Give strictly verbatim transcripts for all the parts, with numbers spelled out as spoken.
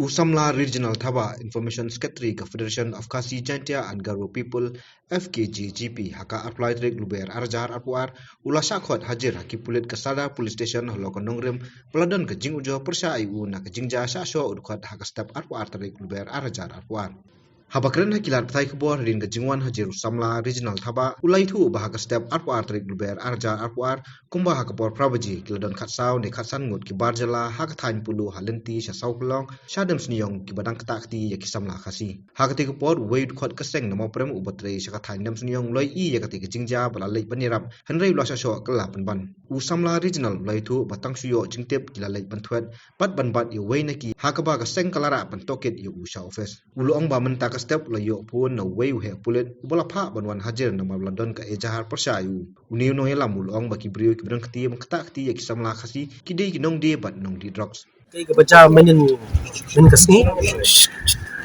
U Samla Regional Thaba, Information Secretary ka Federation of Khasi Jaintia and Garo People, F K J G P, ha ka arphew lai tarik Lber ar hajar arphew ar, u la shah khot hajir ha ki pulit ka Sadar Police Station halor ka nongrim ba la don ka jingujor pyrshah ïa u na ka jingjia shah shoh u dkhot ha ka step arphew ar tarik Lber ar hajar arphew ar. Haba kren ha ki lad pathai khubor hadien ka jingwan hajir u Samla Regional Thaba, u la ïathuh ba ha ka step arphew ar tarik Lber ar hajar arphew ar, kumba ha ka por phra baje, ki la don khatsaw ne khatsan ngut ki bar jylla ha ka thaiñ Polo ha lynti sha Sawpharlong, sha Demsniang, kiba dang ktah kti ïa ki samla Khasi. Ha katei ka por, uwei u dkhot ka seng na Mawprem uba trei sha ka thaiñ Demsniang u la ïohi ïa katei ka jingjia ba la leit ban ïarap, hynrei u la shah shoh kylla pynban. U Samla Regional u la ïathuh ba tang shu ïoh jingtip ki la leit ban thwet bad ban bat ïa uwei na ki, ha kaba ka seng ka la rah ban tohkit ïa u sha office. U la ong ba mynta ka step u la ïoh phone na uwei u heh pulit uba la phah ban wan hajir namar ba la don ka ejahar pyrshah ïa u. Une u nongïalam u la ong ba ki briew kiba don kti ban ktah kti ïa ki samla Khasi ki dei ki nongdie bad nongdie drugs. Kaei kaba jia mynhynnin, mynhynnin ka sngi,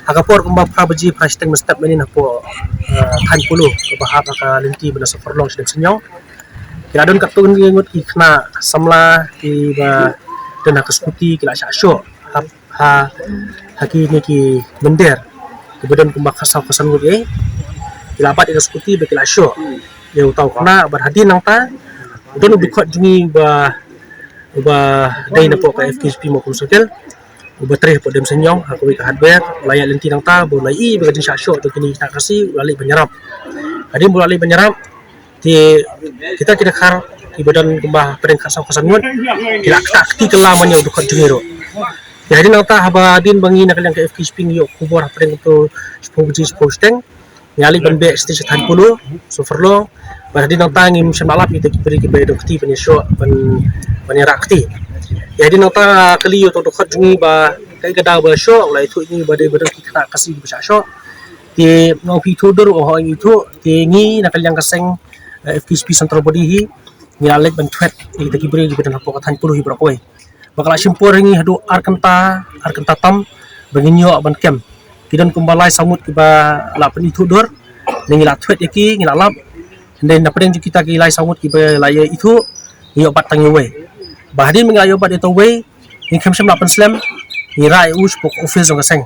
ha ka por kumba phra baje phra shiteng mynstep mynhynnin hapoh, eh, thaiñ Polo kaba hap ha ka lynti ba na Sawpharlong sha Demsniang, ki la don katto katne ngut ki khynnah samla kiba don ha ka scooty ki la shah shoh ha, ha, ha kine ki mynder kiba don kumba khatsaw khatsan ngut, eh, ki la bat ïa ka scooty bad ki la shoh ïa uta u khynnah. Bad hadien nangta u don u dkhot jong ngi ba, uba dei napoh ka F K J P Mawkhum Circle, uba trei hapoh Demsniang ha kawei ka hardware, u la ïaid lynti nangta ba u la ïohi ba ka jingshah shoh jong kine ki khynnah Khasi, u la leit ban ïarap. Hadien ba u la leit ban ïarap, te kita ki dkhar kiba don kumba hapdeng khatsaw khatsan ngut ki la ktah kti kylla man ïa u dkhot jong ngi ruh. Te hadien nangta haba hadien ba ngi na ka liang ka F K J P ngi ïoh khubor hapdeng kumto shiphew baje shiphew shiteng, ngi la leit ban beh sha thaiñ Polo, Sawpharlong. Bad hadien nangta ngim shym la lap ïa kita ki briew kiba don kti ban ïashoh, ban, ban ïarah kti. Te hadien nangta kylli ïa uta u dkhot jong ngi ba kaei ka daw ba la shoh, u la ïathuh ïa ngi ba dei ba don ki khynnah Khasi kiba shah shoh. Te nga ong phi ithuh dur, u ong hooid nga ithuh. Te ngi na ka liang ka seng, eh, F K J P Central Body hi, ngi la leit ban thwet ïa kita ki briew kiba don hapoh ka thaiñ Polo hi baroh kawei. Ba ka la shim por ïa ngi haduh ar kynta, ar kynta tam ba ngin ïoh ban kem. Ki don kumba lai saw ngut kiba la pynithuh dur, ne ngi la thwet ïa ki, ngi la lap. Hynrei na pdeng jong kita ki lai saw ngut kiba la ïa ithuh, ngi ïoh bat tang ïa uwei. Ba hadien ba ngi la ïoh bat ïa uta uwei, ngi khlem shym la pynslem, ngi rah ïa u shapoh office jong ka seng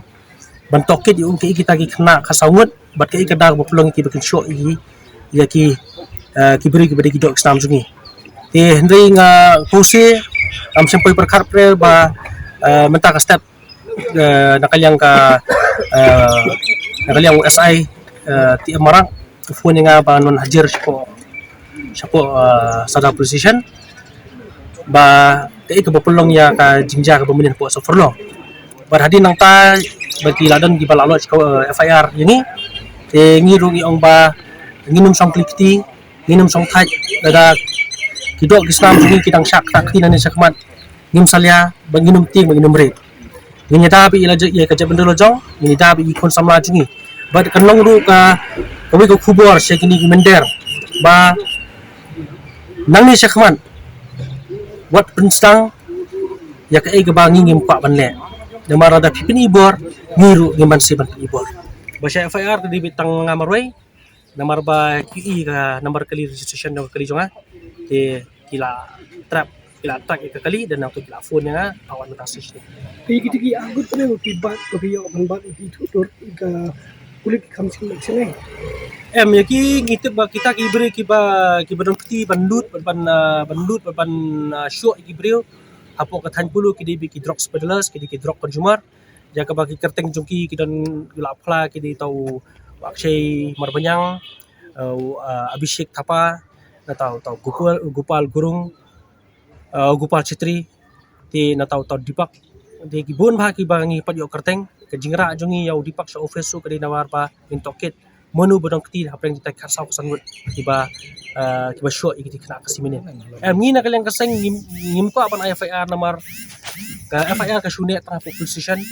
ban tohkit ïa u kiei kita ki khynnah khatsaw ngut bad kiei ka daw ba pynlong ïa ki ba kin shoh ïa ki, ïa ki, eh, ki briew kiba dei ki doh ki snam jong ngi. Te hynrei nga khublei, ngam shym poi pyrkhat pre ba, eh, mynta ka step, eh, na ka liang ka, eh, na ka liang u S I, eh, T M Marak u phone ïa nga ba un wan hajir shapoh, shapoh, eh, Sadar Police Station ba kaei kaba pynlong ïa ka jingjia kaba mynnin hapoh Sawpharlong. Bad hadien nangta ba ki la don kiba la lodge ka, eh, F I R ïa ngi. Te ngi ruh ngi ong ba ngin ym shong kli kti, ngin ym shong thait, lada ki doh ki snam jong ngi ki dang shah ktah kti nangne shakhmat, ngim salia, ba ngin ym tieng, ba ngin ym rit. Ngin ïada beit ïa la jong, ïa ka jaitbynriew la jong, ngin ïada beit ïa ki khun samla jong ngi. Bad kan long ruh ka, kawei ka khubor sha kine ki mynder ba nangne shakhmat wat pynsdang ïa kaei kaba ngi ngim kwah ban leh. Namar lada phi pyni bor, ngi ruh ngim banse ban pyni bor. Ba sha F I R ka dei beit tang nga marwei, namar ba ki ïohi ka number kali registration jong ka kali jong nga. Te ki la trap, ki la track ïa ka kali, da nangta ki la phone ïa nga, ba wan mynta station. Te ïa kita ki ar ngut ne ba phi bat, ba phi ïoh ban bat, ïa ki ithuh dur, ïa ka pulit ki kham shim action ne? Em, ïa ki ngi tip ba kita ki briew kiba, kiba don kti ban lut, ban, ban, ah, ban lut, ban, ban, ah, shoh ïa ki briew hapoh ka thaiñ Polo ki dei beit ki drug peddlers, ki dei ki drug consumer. Ïa kaba ki kyrteng jong ki ki don, ki la phla, ki dei uta u Akshay Marbaniang, eh, u, eh, Abhishek Thapa, nangta uta u Gopal, Gopal Gurung, eh, Gopal Chetri, te nangta uta u Deepak. Te ki bun bha kiba ngi pat ïoh kyrteng. Ka jingrah jong ngi ïa u Deepak sha office ruh ka dei namar ba ngin tohkit mano ba don kti hapdeng kita ki khatsaw khatsan ngut kiba, eh, kiba shoh ïa kita ki khynnah Khasi mynnin. Em, ngi na ka liang ka seng ngim, ngim kwah ban ai F I R namar ka F I R ka shu neh tang hapoh police station.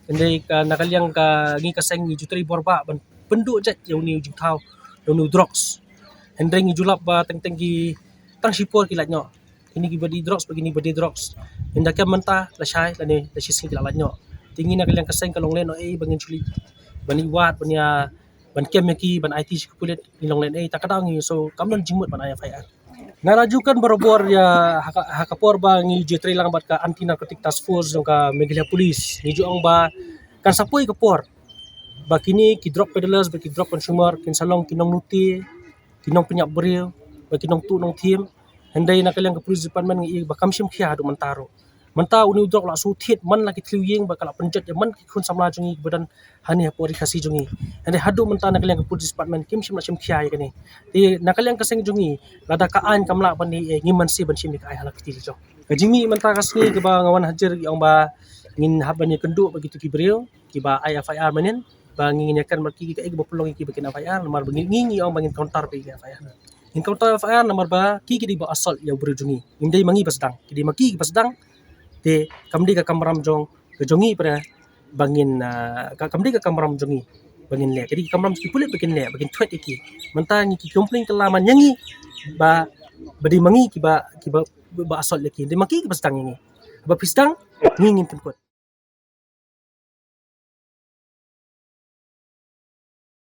Hynrei ka na ka liang ka ngi ka seng ngi ju trei bor bha ban pynduh jait ïa une u jingthaw, ïa une u drugs. Hynrei ngi ju lap ba teng teng ki tang shipor ki lait noh. Kine kiba dei drugs bad kine kiba dei drugs. Ynda kem mynta lashai lane lashisngi ki la lait noh. Te ngi na ka liang ka seng ka long lehnohei ba ngin shu leit ban ïa wad, ban ïa, ban kem ïa ki, ban aiti sha ki pulit, ngi long lehnohei, ta ka daw ngi, so kam don jingmut ban ai F I R. Nga la ju kren barabor ïa ha ka, ha ka por ba ngi ju trei lang bad ka Anti Narcotic Task Force jong ka Meghalaya Police, ngi ju ong ba kan sa poi ka por ba kine ki drug peddlers, ba ki drug consumer kin sa long ki nonglute, ki nongpynïap briew, ba ki nongtuh nongthim. Hynrei na ka liang ka Police Department ngi i ba kam shim khia haduh mynta ruh. Mynta une u drug la shu thied man la ki thliew ïing, ba ka la pynjot ïa man ki khun samla jong ngi ba don hangne ha Ri Khasi jong ngi. Hynrei haduh mynta na ka liang ka Police Department kim shym la shim khia ïa kane. Te na ka liang ka seng jong ngi, lada ka aiñ kam lah ban ïeh, ngim mynsiem ban shim ïa ka aiñ ha la ka kti jong. Ka jingmih mynta ka sngi kaba nga wan hajir, ong ba ngin hap ban ïakynduh bad kito ki briew kiba ai F I R mynnin, ba ngin ïakren bad ki, ki kaei kaba pynlong ïa ki ba kin F I R, namar ba ngi, ngi, ngi ong ba ngin counter bad ki F I R. Ngin counter F I R namar ba ki, ki dei ba assault ïa u briew jong ngi. Ngim dei ma ngi ba sdang, ki dei ma ki ba sdang. Te kam dei ka kamram jong, ka jong ngi pat ba ngin, ah, ka, kam dei ka kamram jong ngi ba ngin leh. Ka dei ka kamram ki pulit ba kin leh, ba kin thwet ïa ki. Mynta ngi ki complain kylla man ïa ngi ba, ba dei ma ngi kiba, kiba, ba assault ïa ki. Dei ma ki kiba sdang ïa ngi. Ba phi sdang, ngi ngin pynkut.